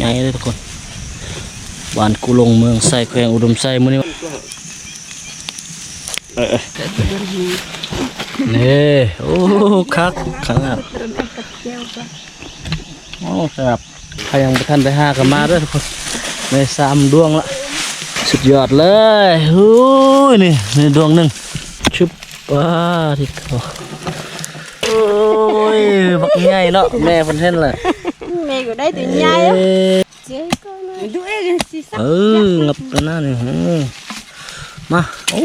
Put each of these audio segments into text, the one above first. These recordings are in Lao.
ໃຫຍ່ເດີທຸກຄົນ ບ້ານກູຫຼົງ ເມືອງໄຊ ແຂວງອຸດົມໄຊ ມື້ນີ້ ເອີ ເອີ ນີ້ ໂອ້ ຄັກຂະໜາດ ໂອ້ ແຊບ ໃຜຍັງບໍ່ທັນໄດ້ຫາກໍມາເດີທຸກຄົນ ໄດ້ສາມດວງລະ ສຸດຍອດເລີຍ ໂອ້ຍ ນີ້ ນີ້ດວງໜຶ່ງ ຊຶບ ປາທິໂທ ໂອ້ຍ ບັກໃຫຍ່ເນາະ ແມ່ເພິ່ນເຫັນແລ້ວ ແມ່ກໍໄດ້ຕົວໃຫຍ່ ເອີ ເອີ ງັບແລ້ວນະນີ້ ມາ ໂອ້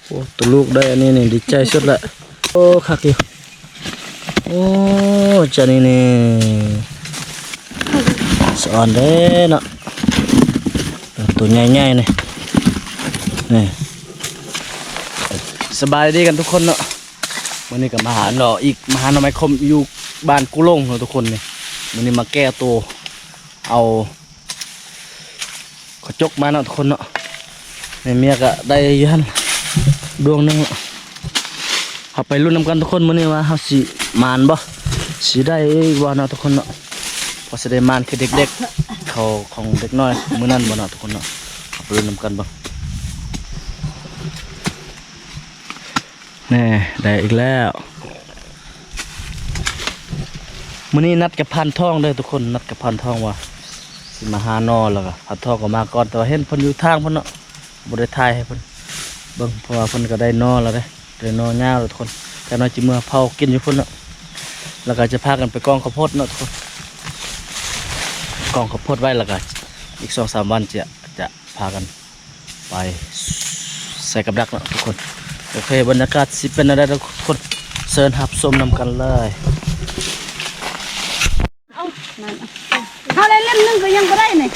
ໂອ້ ໂຕລູກໄດ້ອັນນີ້ນີ້ ດີໃຈສຸດລະ ໂອ້ ຄັກຢູ່ ໂອ້ ເຈົ້ານີ້ນີ້ ສະອອນເດ້ເນາະ ໂຕໃຫຍ່ໆນີ້ ນີ້ ສະບາຍດີກັນທຸກຄົນເນາະ ມື້ນີ້ກໍມາຫາໜໍ່ອີກ ມາຫາໜໍ່ໄມ້ຂົມຢູ່ບ້ານກູຫຼົງເນາະທຸກຄົນນີ້ ມື້ນີ້ມາແກ້ໂຕ ເອົາ ເຂົາຈົກມາເນາະທຸກຄົນເນາະ ແມ່ເມຍກໍໄດ້ຢູ່ຫັ້ນດວງໜຶ່ງເນາະ ເຮົາໄປລຸ້ນນຳກັນທຸກຄົນ ມື້ນີ້ວ່າເຮົາຊິໝານບໍ່ ຊິໄດ້ບໍ່ເນາະທຸກຄົນເນາະ ພໍຊິໄດ້ໝານຄືເດັກໆ ເຂົາຂອງເດັກນ້ອຍມື້ນັ້ນບໍ່ເນາະທຸກຄົນເນາະ ເຮົາໄປລຸ້ນນຳກັນເບິ່ງ ແນ່ ໄດ້ອີກແລ້ວ ມື້ນີ້ນັດກັບພານທອງເດີທຸກຄົນ ນັດກັບພານທອງວ່າຊິມາຫາໜໍ່ ແລ້ວກໍພານທອງກໍມາກ່ອນ ແຕ່ວ່າເຫັນເພິ່ນຢູ່ທາງພຸ້ນເນາະ ບໍ່ໄດ້ຖ່າຍໃຫ້ເພິ່ນເບິ່ງ ເພາະວ່າເພິ່ນກໍໄດ້ໜໍ່ແລ້ວເດ້ ໄດ້ໜໍ່ຍາວແລ້ວທຸກຄົນ ຈັກໜ້ອຍຊິເມືອເຜົາກິນຢູ່ພຸ້ນເນາະ ແລ້ວກໍຈະພາກັນໄປກອງເຂົ້າໂພດເນາະທຸກຄົນ ກອງເຂົ້າໂພດໄວ້ ແລ້ວກໍອີກສອງສາມວັນຈະ ຈະພາກັນ ໄປໃສ່ກັບດັກເນາະທຸກຄົນ ໂອເຄ ບັນຍາກາດຊິເປັນແນວໃດທຸກຄົນ ເຊີນຮັບຊົມນຳກັນເລີຍ ເອົານັ້ນ ເຮົາໄດ້ເຫຼັ້ມໜຶ່ງກໍຍັງບໍ່ໄດ້ນີ້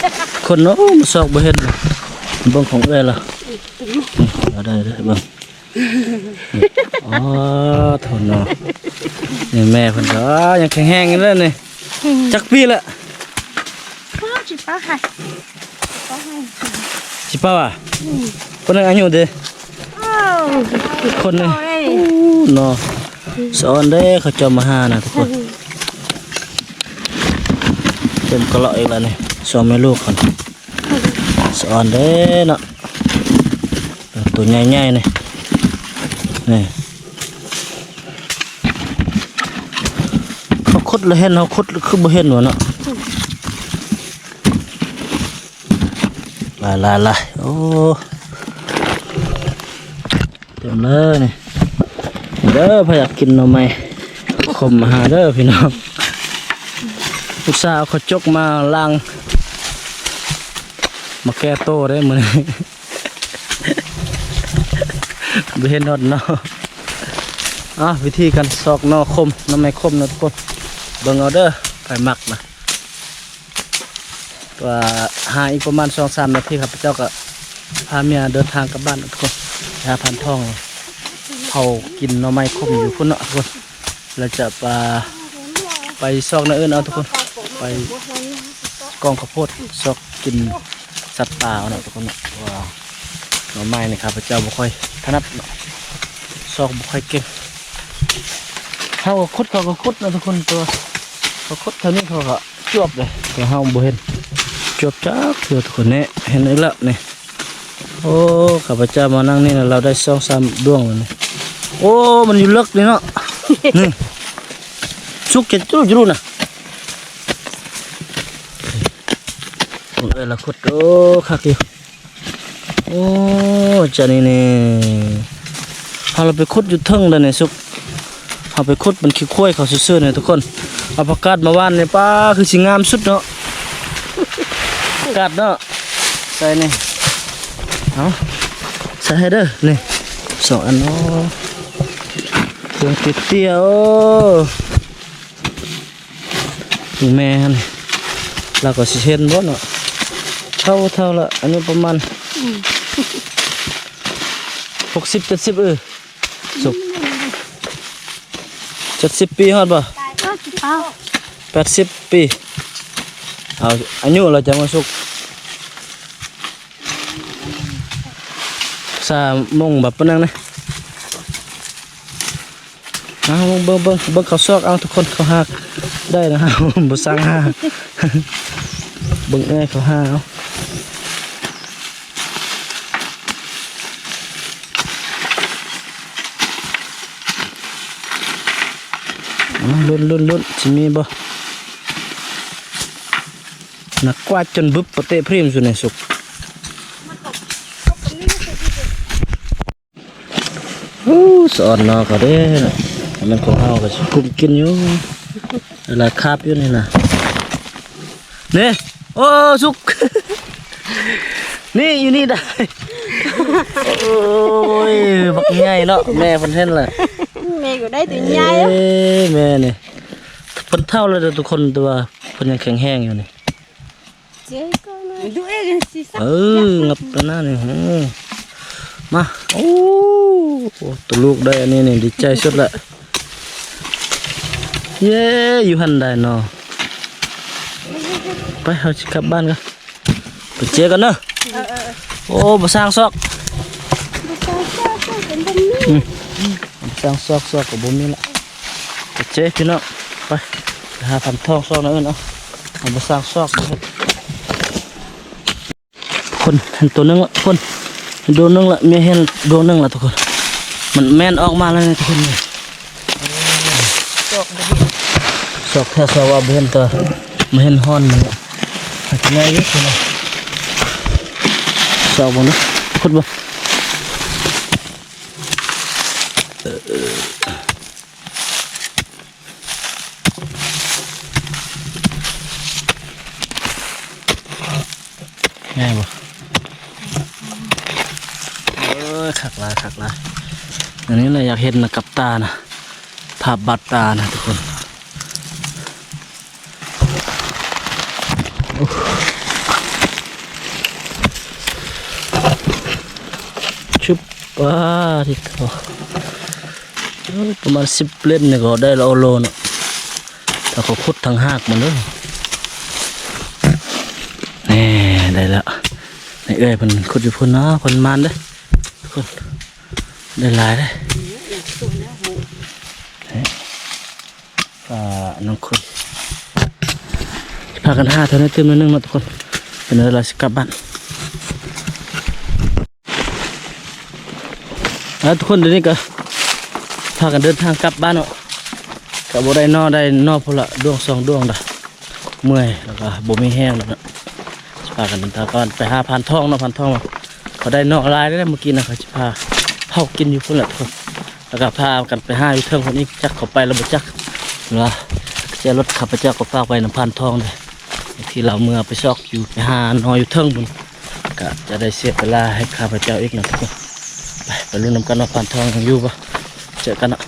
ຄົນເນາະ ມັນຊອກບໍ່ເຫັນ ເບິ່ງຂອງເອື້ອຍລະ ອືມ ເອົາໄດ້ ໄດ້ເບິ່ງ ອໍ ໂທນເນາະ ນີ້ແມ່ເພິ່ນກໍ ອາ ຍັງແຂງແຮງຢູ່ເດີນີ້ ອືມ ຈັກປີລະ? ໂອ້ ຊິປາໃຫ້ ຊິປາຫວາ? ອືມ ຄົນໜຶ່ງອາຍຸເດ? ໂອ້ ຄົນໜຶ່ງ ໂອ້ຍ ເນາະ ສະອອນເດ້ ເຂົາເຈົ້າມາຫານະທຸກຄົນ ເຕັມກະເລາະອີກແລ້ວນີ້ ສອງແມ່ລູກຫັ້ນ ສະອອນເດ້ເນາະ ໂຕໃຫຍ່ໆນີ້ ນີ້ ເຮົາຂຸດລະເຫັນ ເຮົາຂຸດຄືບໍ່ເຫັນວະເນາະ ຫຼາຍໆໆ ໂອ້ ເຕັມເລີຍນີ້ ເດີ ໃຜຢາກກິນໜໍ່ໄມ້ຂົມມາຫາເດີພີ່ນ້ອງ ອຸດສ່າເອົາເຂົ້າຈົກມາລ້າງ ມາແກ້ໂຕເດ້ມື້ນີ້ ບໍ່ເຫັນຮອດເນາະ ອ່າ ວິທີການຊອກໜໍ່ຂົມ ໜໍ່ໄມ້ຂົມເນາະທຸກຄົນ ເບິ່ງເອົາເດີ ໃຜມັກນະ ວ່າຫາອີກປະມານສອງສາມນາທີ ຂ້າພະເຈົ້າກໍພາເມຍເດີນທາງກັບບ້ານເນາະທຸກຄົນ ໄປຫາພານທອງ ເຜົາກິນໜໍ່ໄມ້ຂົມຢູ່ພຸ້ນເນາະທຸກຄົນ ແລ້ວຈະປາ ໄປຊອກແນວອື່ນເອົາທຸກຄົນ ໄປກອງເຂົ້າໂພດ ຊອກກິນສັດປ່າເອົາເນາະທຸກຄົນເນາະ ເພາະວ່າໜໍ່ໄມ້ນີ້ຂ້າພະເຈົ້າບໍ່ຄ່ອຍຖະໜັດເນາະ ຊອກບໍ່ຄ່ອຍເກັ່ງ ເຮົາກໍຂຸດ ເຂົາກໍຂຸດເນາະທຸກຄົນ ແຕ່ວ່າເຂົາຂຸດເທົ່ານີ້ເຂົາກໍ ຈວບເດ້ ແຕ່ເຮົາບໍ່ເຫັນ ຈວບຈັກເທື່ອທຸກຄົນ ນີ້ ເຫັນອີກແລ້ວນີ້ ໂອ້ ຂ້າພະເຈົ້າມານັ່ງນີ້ລະ ລາວໄດ້ສອງສາມດວງແລ້ວນີ້ ໂອ້ ມັນຢູ່ເລິກນີ້ເນາະ ນີ້ ສຸກຈະຈຸລຸນະ ເອີ ລາວຂຸດ ໂອ້ ຄັກຢູ່ ໂອ້ ຈານີ້ນີ້ ເຮົາລະໄປຂຸດຢູ່ເທິງໄດ໋ນີ້ສຸກ ເຮົາໄປຂຸດມັນຂີ້ຄວາຍເຂົາຊື່ໆນີ້ທຸກຄົນ ເອົາຜັກກາດມາຫວ່ານນີ້ ປ້າ ຄືຊິງາມສຸດເນາະ ຜັກກາດເນາະ ໃສ່ນີ້ ເອົາ ໃສ່ໃຫ້ເດີ ນີ້ ສອງອັນເນາະ ເຄື່ອງເຕ້ຍໆ ໂອ້ ແມ່ຫັ້ນ ລາວກໍຊິເຫັນບໍ່ເນາະ ເຖົ້າ ເຖົ້າລະ ອາຍຸປະມານ ອືມ ຫົກສິບ ເຈັດສິບ ເອີ ສຸກ ເຈັດສິບປີຮອດບໍ່? ແປດສິບ ແປດສິບປີ ເອົາ ອາຍຸລາວຈະມາສຸກ ສາມໂມງບາດປານນັ້ນນະ. ເອົາ ເບິ່ງ ເບິ່ງ ເບິ່ງ ເຂົາຊອກເອົາ ທຸກຄົນ ເຂົາຫາກໄດ້ນະ ເຮົາບໍ່ຊ່າງຫາ ເອີ ເບິ່ງເອື້ອຍເຂົາຫາເອົາ. ລຸ້ນ ລຸ້ນ ລຸ້ນ ຊິມີບໍ່? ນັກກວາດຈົນບຶບປະເຕະພຣີມສຸນີ້ສຸກ. ໂອ້ ສະອອນນອກເຂົາເດ້. ແມ່ນຂອງເຮົາກໍຊິກຸ້ມກິນຢູ່. ຫຼາຍຄາບຢູ່ນີ້ນະ. ນີ້ ໂອ້ ສຸກ ນີ້ ຢູ່ນີ້ໄດ້. ໂອ້ຍ ບັກໃຫຍ່ເນາະ. ແມ່ເພິ່ນເຫັນແລ້ວ ແມ່ກໍໄດ້ຕົວໃຫຍ່. ເອີ ແມ່ນີ້ ເພິ່ນເຖົ້າແລ້ວເດີທຸກຄົນ ແຕ່ວ່າເພິ່ນຍັງແຂງແຮງຢູ່ນີ້. ເອີ ງັບແລ້ວນະນີ້. ມາ ໂອ້ ໂຕລູກໄດ້ອັນນີ້ນີ້ ດີໃຈສຸດລະ. ເຢ້ ຢູ່ຫັ້ນໄດ້ເນາະ. ໄປ ເຮົາຊິກັບບ້ານກ່ອນ. ໄປເຈກັນເດີ. ເອີ ເອີ ເອີ ໂອ້ ບໍ່ສ້າງຊອກ ບໍ່ສ້າງຊອກ ຊອກກໍບໍ່ມີ. ອືມ ບໍ່ສ້າງຊອກ ຊອກກໍບໍ່ມີລະ. ໂອເຄ ພີ່ນ້ອງ ໄປ ໄປຫາພັນທອງຊອກແນວອື່ນເອົາ. ເຮົາບໍ່ສ້າງຊອກ ເຮັດ ຄົນ ເຫັນໂຕໜຶ່ງລະ ຄົນ ເຫັນໂຕໜຶ່ງລະ. ເມຍເຫັນດວງໜຶ່ງລະທຸກຄົນ. ມັນແມ່ນອອກມາແລ້ວນີ້ທຸກຄົນ. ຊອກແທ້ຊອກວ່າບໍ່ເຫັນ ແຕ່ມາເຫັນຮ້ອນມັນ. ຫາກິນງ່າຍຢູ່ ຊອກເບິ່ງດູ ຂຸດເບິ່ງ. ງ່າຍບໍ່? ເອີຍ ຄັກຫຼາຍ ຄັກຫຼາຍ. ອັນນີ້ລະຢາກເຫັນນະ ກັບຕານະ ພາບບາດຕານະທຸກຄົນ. ຊຶບ ປາທິໂທ ປະມານສິບເຫຼັ້ນນີ້ກໍໄດ້ລະໂອໂລເນາະ. ຖ້າເຂົາຂຸດທາງຮາກມັນເດີ. ແນ່ ໄດ້ແລ້ວ. ໃຫ້ເອື້ອຍເພິ່ນຂຸດຢູ່ພຸ້ນເນາະ. ເພິ່ນໝານເດີທຸກຄົນ ໄດ້ຫຼາຍເດ້. ອ່າ ນ້ອງຄຸຍ ພາກັນຫາເທົ່ານີ້ຕື່ມໜ້ອຍໜຶ່ງເນາະທຸກຄົນ. ເປັນເວລາຊິກັບບ້ານ. ອ່າ ທຸກຄົນ ດຽວນີ້ກໍພາກັນເດີນທາງກັບບ້ານເນາະ. ກໍບໍ່ໄດ້ໜໍ່ ໄດ້ໜໍ່ພຸ້ນລະ ດວງສອງດວງດາ. ເມື່ອຍ ແລ້ວກໍບໍ່ມີແຮງແລ້ວເນາະ. ຊິພາກັນເດີນທາງກ່ອນ ໄປຫາພານທອງເນາະ. ພານທອງເຂົາໄດ້ໜໍ່ຫຼາຍເດ້ ມື້ກີ້ນະ. ເຂົາຊິພາເຜົາກິນຢູ່ພຸ້ນແຫຼະທຸກຄົນ. ແລ້ວກໍພາກັນໄປຫາຢູ່ເທິງພຸ້ນອີກ ຈັກເຂົາໄປແລ້ວບໍ່ຈັກ ຫຼືວ່າແຈລົດຂ້າພະເຈົ້າກໍຝາກໄວ້ນຳພານທອງເດ້ ທີ່ລາວເມືອໄປຊອກຢູ່ ໄປຫາໜໍ່ຢູ່ເທິງພຸ້ນ ກໍຈະໄດ້ເສຍເວລາໃຫ້ຂ້າພະເຈົ້າອີກນະທຸກຄົນ. ໄປ ໄປລຸ້ນນຳກັນວ່າພານທອງຍັງຢູ່ບໍ່. ເຈີກັນເນາະ.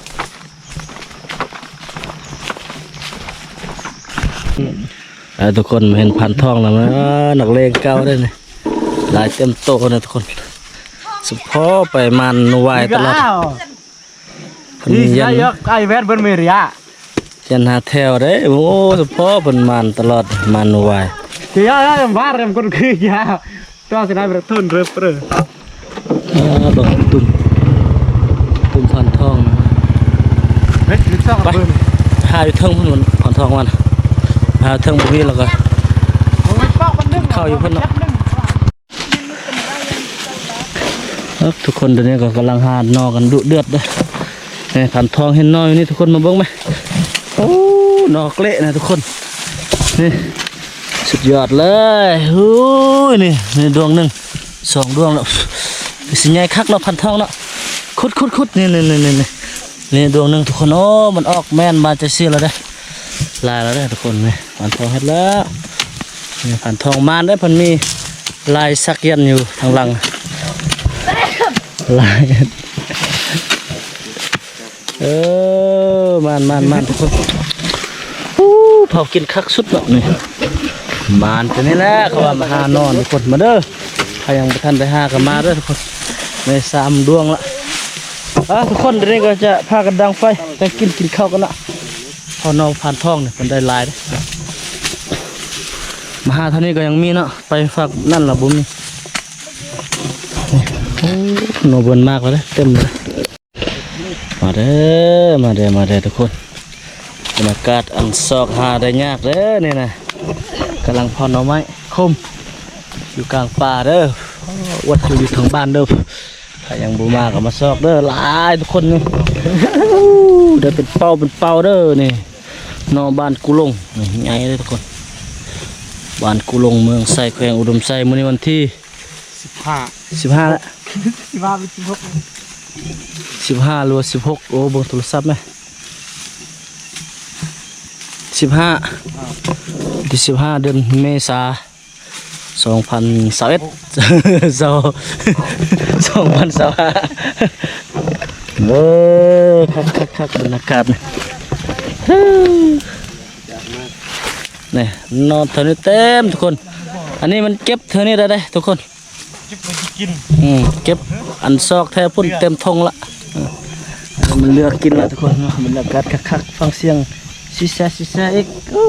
ເອີ ທຸກຄົນ ມາເຫັນພານທອງແລ້ວນະ. ເອີ ນັກເລງເກົ່າເດ້ນີ້ ລາຍເຕັມໂຕນະທຸກຄົນ. ສະເພາະໄປມານວາຍຕະຫຼອດ. ເພິ່ນມີຍັນ ໄອແວດເພິ່ນມີເຣຍ ຍັນຫາແຖວເດ້. ໂອ້ ສະເພາະເພິ່ນມານຕະຫຼອດ ມານວາຍ. ເອີ ເອີ ເອີ ບາດເຣຍ ຄົນຄືຢາ ຕົວສະໄນເປີ ເທີນເຣີເປີ. ອ່າ ເບິ່ງຕຸ່ມ ຕຸ່ມພານທອງນະ. ໄປ ຫາຢູ່ເທິງພຸ້ນ ພານທອງວ່ານະ. ຫາເທິງບໍ່ມີແລ້ວກໍເຂົ້າຢູ່ພຸ້ນເນາະ. ເອີ ທຸກຄົນ ດຽວນີ້ກໍກຳລັງຫາໜໍ່ກັນດຸເດືອດເດ້. ນີ້ ພານທອງເຫັນໜໍ່ຢູ່ນີ້ ທຸກຄົນມາເບິ່ງແມ. ໂອ້ ໜໍ່ເກລະນະທຸກຄົນ. ນີ້ ສຸດຍອດເລີຍ. ໂອ້ຍ ນີ້ ນີ້ດວງໜຶ່ງ ສອງດວງແລ້ວ. ຄືຊິໃຫຍ່ຄັກເນາະ ພານທອງເນາະ. ຂຸດໆໆ ນີ້ ນີ້ ນີ້ ນີ້ ນີ້ດວງໜຶ່ງທຸກຄົນ. ໂອ້ ມັນອອກແມ່ນບານຈັກຊີ້ແລ້ວເດ້. ຫຼາຍແລ້ວເດ້ທຸກຄົນ. ນີ້ ພານທອງເຮັດແລ້ວ. ນີ້ ພານທອງມານເດ້ ເພິ່ນມີລາຍສັກຢັນຢູ່ທາງຫຼັງ ລາຍ. ເອີ ມານ ມານ ມານ ທຸກຄົນ. ໂອ້ ເຜົາກິນຄັກສຸດເນາະນີ້. ມານຕົວນີ້ແຫຼະ ເຂົາວ່າມາຫາໜໍ່ທຸກຄົນ. ມາເດີ ໃຜຍັງບໍ່ທັນໄດ້ຫາກໍມາເດີທຸກຄົນ. ນີ້ສາມດວງລະ. ອ່າ ທຸກຄົນ ດຽວນີ້ກໍຈະພາກັນດັງໄຟ ແຕ່ງກິນ ກິນເຂົ້າກັນເນາະ. ເພາະໜໍ່ພານທອງນີ້ເພິ່ນໄດ້ຫຼາຍເດ້. ມາຫາເທົ່ານີ້ກໍຍັງມີເນາະ ໄປຟາກນັ້ນລະບໍ່ມີ. ໂອ້ ໜໍ່ເບິ່ນມາກແລ້ວເດ້ ເຕັມເລີຍ. ມາເດີ ມາເດີ ມາເດີທຸກຄົນ. ບັນຍາກາດອັນຊອກຫາໄດ້ຍາກເດີນີ້ນະ. ກຳລັງເຜົາໜໍ່ໄມ້. ຄົມ ຢູ່ກາງປ່າເດີ. ອວດຢູ່ ຢູ່ເທິງບ້ານເດີ. ໃຜຍັງບໍ່ມາກໍມາຊອກເດີ. ຫຼາຍທຸກຄົນນີ້. ໄດ້ເປັນເປົາເປັນເປົາເດີນີ້. ໜໍ່ບ້ານກູຫຼົງນີ້ ໃຫຍ່ເດີທຸກຄົນ. ບ້ານກູຫຼົງ ເມືອງໄຊ ແຂວງອຸດົມໄຊ. ມື້ນີ້ວັນທີ ສິບຫ້າ ສິບຫ້າລະ ສິບຫ້າ ຫຼື ສິບຫົກ ສິບຫ້າ ຫຼືວ່າ ສິບຫົກ. ໂອ້ ເບິ່ງໂທລະສັບແມະ. ສິບຫ້າ ອ່າ ທີສິບຫ້າ ເດືອນເມສາ ສອງພັນຊາວເອັດ ສອງພັນຊາວຫ້າ. ເອີ ຄັກໆໆ ບັນຍາກາດນີ້ ນີ້ ນອນເທົ່ານີ້ເຕັມທຸກຄົນ. ອັນນີ້ມັນເກັບເທົ່ານີ້ໄດ້ເດ້ທຸກຄົນ. ເກັບໄວ້ຊິກິນ ອືມ ເກັບອັນຊອກແທ້ພຸ້ນເຕັມຖົງລະ. ເອີ ມັນເລືອກກິນລະທຸກຄົນເນາະ. ບັນຍາກາດຄັກໆ ຟັງສຽງຊິແຊະຊິແຊະອີກ. ໂອ້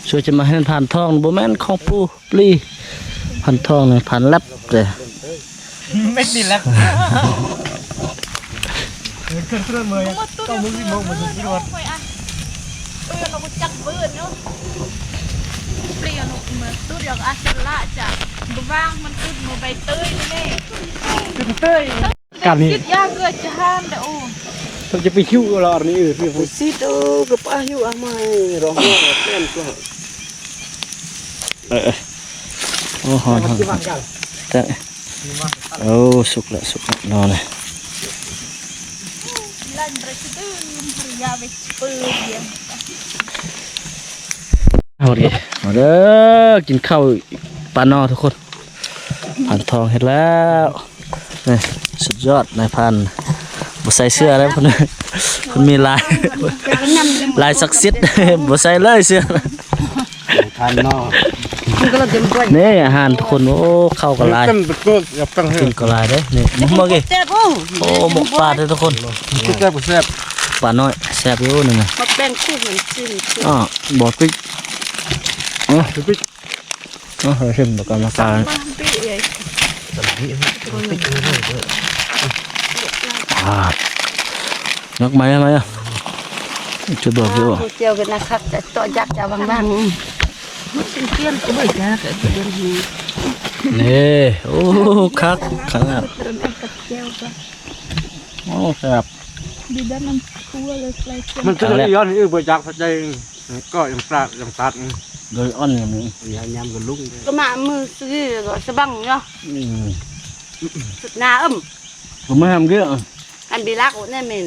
ຊ່ວຍຈະມາເຫັນຜ່ານທ້ອງ ບໍ່ແມ່ນຂອງປູ່ປລີ. ຜ່ານທ້ອງນີ້ ຜ່ານແລັບເດ້. ແມັກດີແລັບ ເອີ ເຄື່ອງເຄື່ອງເມືອງ ເກົ້າໂມງ ສິບໂມງ ມາເຖິງທີ່ຮອດ. ເອີ ເຮົາກໍຈັກເບີນເນາະ. ເປັນຫຍັງເນາະ ເມື່ອສຸດຢາກອາສະລະຈະບໍ່ວ່າງ ມັນຕື່ນມື້ໃບເຕີຍນີ້ແຫຼະ. ຕື່ນເຕີຍ ການນີ້ ຄິດຢາກເກີດຈະຫ້າມເດ້ອ. ໂອ້ ເພິ່ນຈະໄປຫິ້ວລະອັນນີ້. ເອີ ຊິໂຕກໍປາຫິ້ວອາໄມ ລອງເປັນຕົວ. ເອີ ໂອ້ ຮ້ອນ ຮ້ອນ. ໂອ້ ສຸກລະ ສຸກລະ ນອນລະ. ເອົາເດີ ມາເດີ ກິນເຂົ້າປາໜໍ່ທຸກຄົນ. ຜ່ານທອງເຮັດແລ້ວ ນີ້ ສຸດຍອດ ນາຍພານ ບໍ່ໃສ່ເສື້ອແລ້ວ ເພິ່ນ ເພິ່ນມີລາຍ ລາຍສັກສິດ ບໍ່ໃສ່ເລີຍເສື້ອ. ທ່ານເນາະ ນີ້ອາຫານທຸກຄົນ. ໂອ້ ເຂົ້າກໍຫຼາຍ ກິນກໍຫຼາຍເດ້. ນີ້ໝົກອີກ ແຊບ. ໂອ້ ໂອ້ ໝົກປາເດ້ທຸກຄົນ. ແຊບ ແຊບ ປານ້ອຍແຊບຢູ່ນີ້ນະ. ມາແປງຄູ່ກັນຊິມ. ອໍ ບໍ່ຕິດ. ອໍ ຕິດ. ອໍ ຊິມແລ້ວກໍມາການ. ອ່າ ນັກໄມ້ ໄມ້ ຈະບອກຢູ່. ເຈົ້າເປັນນັກຄັກ ຈະເຈາະຍັກ ຈະວາງໆ. ມັນເປັນເປື້ອນກໍບໍ່ຈັກ ເປື້ອນ. ນີ້ ໂອ້ ຄັກຂະໜາດ. ໂອ້ ແຊບ ດີດານຳຄົວເລີຍ. ມັນຄືຍ້ອນອີກ ບໍ່ຈັກເຂົ້າໃຈ ກໍຍັງຕາດ ຍັງຕາດ ໂດຍອ່ອນ. ຍາມກໍລຸງ ກໍມາມື້ຊື້ກໍສະບັງເນາະ. ອືມ ສຸດໜ້າເອີ້ມ ກໍມາຫາມເດີ້. ອັນບີລັກໂອແນ່ແມ່ນ.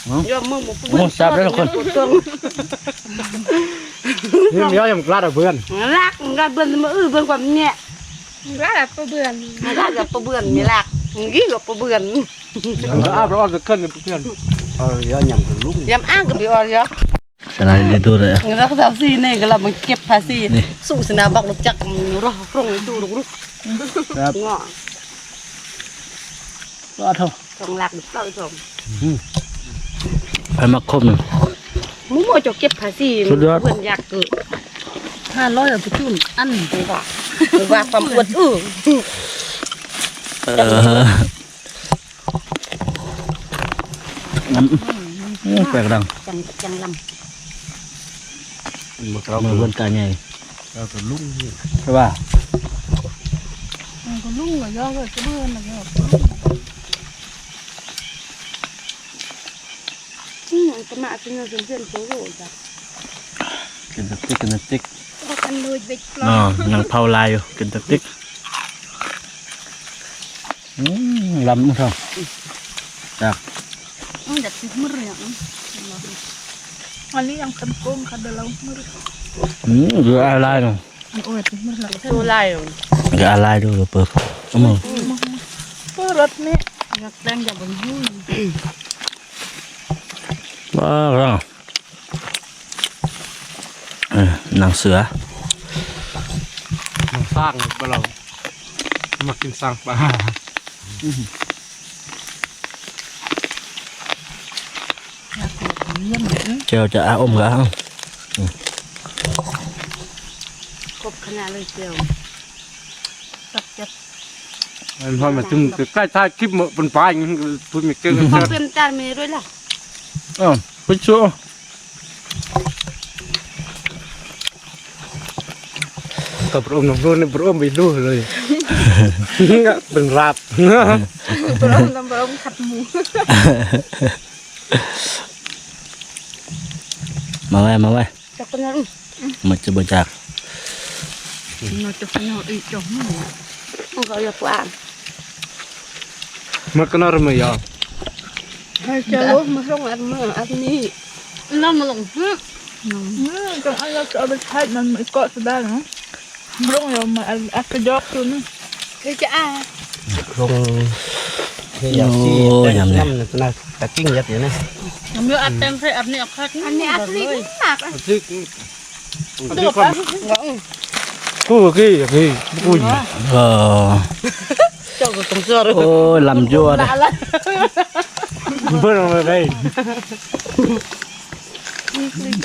ໂອ້ ແຊບເດີທຸກຄົນ. ນີ້ມັນຍັງກະລາດເອົາເພື່ອນ ລັກກະເບືອນ. ມື້ອື່ນເບິ່ງຄວາມແຍະ ລາດກະເບືອນ ລາດກະເບືອນ. ມີລັກ ກີ້ກະເບືອນ. ອາບອອກກະເຄີນເພື່ອນ. ເອີ ຍາມຍຳກະລຸງ ຍາມອ່າງກະບີອອນ. ສະນາຍເດດູເດ້ ລັກສາມສີ່ນີ້ກະລະມາເກັບພາສີ. ສູ້ສະນາບັກລົດຈັກ ໂຮງດູລຸກ. ແຊບ ວ້າໂທ້ ສອງຫຼັກເກົ້າສອງ. ອືມ ໃຜມັກຄົມນີ້ ໝູ່ເຈົ້າເກັບພາສີ. ສຸດຍອດ ເພື່ອນຢາກເກີດ ຫ້າຮ້ອຍເອົາໄປຈຸ້ມ. ອັນວ່າ ວ່າຄວາມອວດ. ເອີ ເອີ ອືມ ແປກດັງ ຈັງ ຈັງລຳ. ມື້ເພິ່ນກະໃຫຍ່ ແລ້ວກໍລຸງ ແຕ່ວ່າ ມັນກໍລຸງກໍຍອມ ກໍເບິ່ງມັນກໍ ອືມ ມັນກໍມາຊິເງິນເພື່ອນໂຕໂຕ. ກິນຕະຕິກ ກິນຕະຕິກ ເນາະ ຍັງເຜົາຫຼາຍຢູ່ ກິນຕະຕິກ. ອືມ ລຳເນາະ ຈັກ ອືມ ຈັກຕິດມື. ອັນນີ້ຍັງເປັນໂກງ ຄັນເດີລາວມື. ອືມ ເຫຼືອອາລາຍເນາະ. ໂອ້ຍ ຕິດມືລະ ໂຕຫຼາຍ ເຫຼືອອາລາຍດູເປີດ. ອືມ ເປີດລົດນີ້ ຢາກແຕ່ງ ຢາກເບິ່ງ. ວ້າວ ເອີ ນາງເສືອ ນາງຊ້າງບໍ່ລາວ ມັກກິນຊ້າງປ່າ. ແຈ່ວຈະອາອົມກະເອົາ ຄົບຂະໜາດເລີຍແຈ່ວ. ຈັບ ອັນພໍມາເຖິງໃກ້ທ້າຍຄລິບ ເປັນປາຍ ເພິ່ນມີເກັ່ງ ເອົາເປັນຈານມີດ້ວຍລະ. ເອີ ໄປໂຊ. ກໍພຣອມນ້ຳໂທນ ພຣອມໄປດູເລີຍ ເປັນລາບ ພຣອມນ້ຳ ພຣອມຂັດໝູ ມາໄວ້ ມາໄວ້ ຈັກປານນັ້ນ ມັນຈະບໍ່ຈັກ ມັນຈະເປັນຫຍັງອີກ ເຈົ້າ ມັນກໍຢ່າກວ້າງ ມັນກໍນອນມື້ຍາວ ໃຫ້ຈະລົງມາສົ່ງອັນເມືອງອັນນີ້ ນຳມາລົງ ອືມ ຈັງອັນລະຈະເອົາໄປໃຊ້ນຳເກາະສະບາຍເນາະ ລົງແລ້ວມາອັດກະຈອກຄືນ ຄືຈະອາ ລົງ ໂອ້ຍ ຍາມນີ້ ນຳນະ ຕະກິ້ງຍັດຢູ່ນະ ນຳຢູ່ອັດແຕ່ງໃສ່ອັດນີ້ ອັດຄັກ ອັນນີ້ອັດນີ້ ອັດນີ້ ກູກີ້ ກູກີ້ ເອີ ເຈົ້າກໍຕ້ອງເຊື່ອ ໂອ້ຍ ລຳຈົວເດ້ ເບິ່ງເອົາໄປ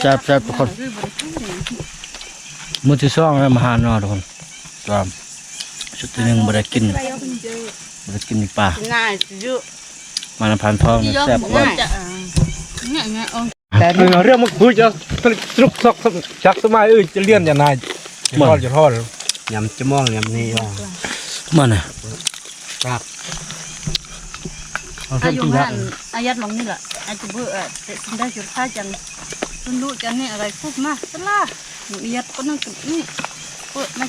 ແຊບໆ ທຸກຄົນ ມື້ທີສອງແລ້ວມາຫາໜໍ່ ທຸກຄົນ ຕາມ ຊຸດທີໜຶ່ງບໍ່ໄດ້ກິນ ບໍ່ໄດ້ກິນປາ ມານຳພານທອງນີ້ແຊບກວ່າ ເລື່ອງມັນຄຸຍຈະສະໜຸກສະໜານ ຈັກສະໄໝເອີຍ ຈະລຽນຈະນາຍ ຈະຮອດ ຈະຮອດ ຍຳຈະມອງຍຳນີ້ວ່າ ມານະ ຄັກ ເອົາເສັ້ນກິນຍາກ ອາຍັດໝ່ອງນີ້ລະ ອາຈະເບີ ເອີ ແຕ່ຊິໄດ້ສຸດທ້າຍຈັ່ງ ເພິ່ນຮູ້ຈັກນີ້ອະໄລຄຸບມາ ສະລາ ອາຍັດປານນັ້ນນີ້ ເປີດມາ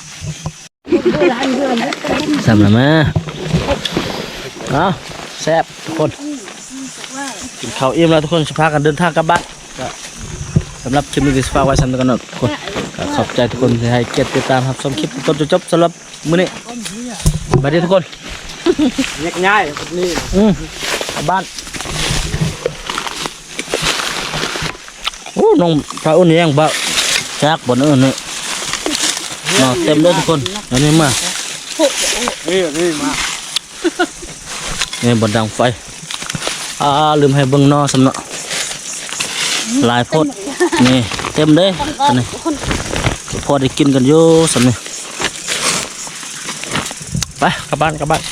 ສ່ຳລະມາ ເອົາ ແຊບທຸກຄົນ ກິນເຂົ້າອີ່ມແລ້ວທຸກຄົນ ຊິພາກັນເດີນທາງກັບບ້ານ ກໍສຳລັບຄລິບນີ້ກໍຊິຝາກໄວ້ສ່ຳນີ້ກ່ອນເນາະທຸກຄົນ ກໍຂອບໃຈທຸກຄົນທີ່ໃຫ້ກຽດຕິດຕາມຮັບຊົມຄລິບຈົນຈົນຈົນຈົບ ສຳລັບມື້ນີ້ ສະບາຍດີທຸກຄົນ ແຍກຍ້າຍແບບນີ້ ອືມ ກັບບ້ານ ໂອ້ ນ້ອງພາອຸ່ນແຍງບະ ຈັກບ່ອນອື່ນນີ້ ມາເຕັມເດີທຸກຄົນ ອັນນີ້ມາ ນີ້ ນີ້ມາ ນີ້ບ່ອນດັງໄຟ ອ່າ ລືມໃຫ້ເບິ່ງໜໍ່ຊ້ຳເນາະ ຫຼາຍໂພດ ນີ້ເຕັມເດ້ ອັນນີ້ ພໍໄດ້ກິນກັນຢູ່ຊ້ຳນີ້ ໄປ ກັບບ້ານ ກັບບ້ານ ເ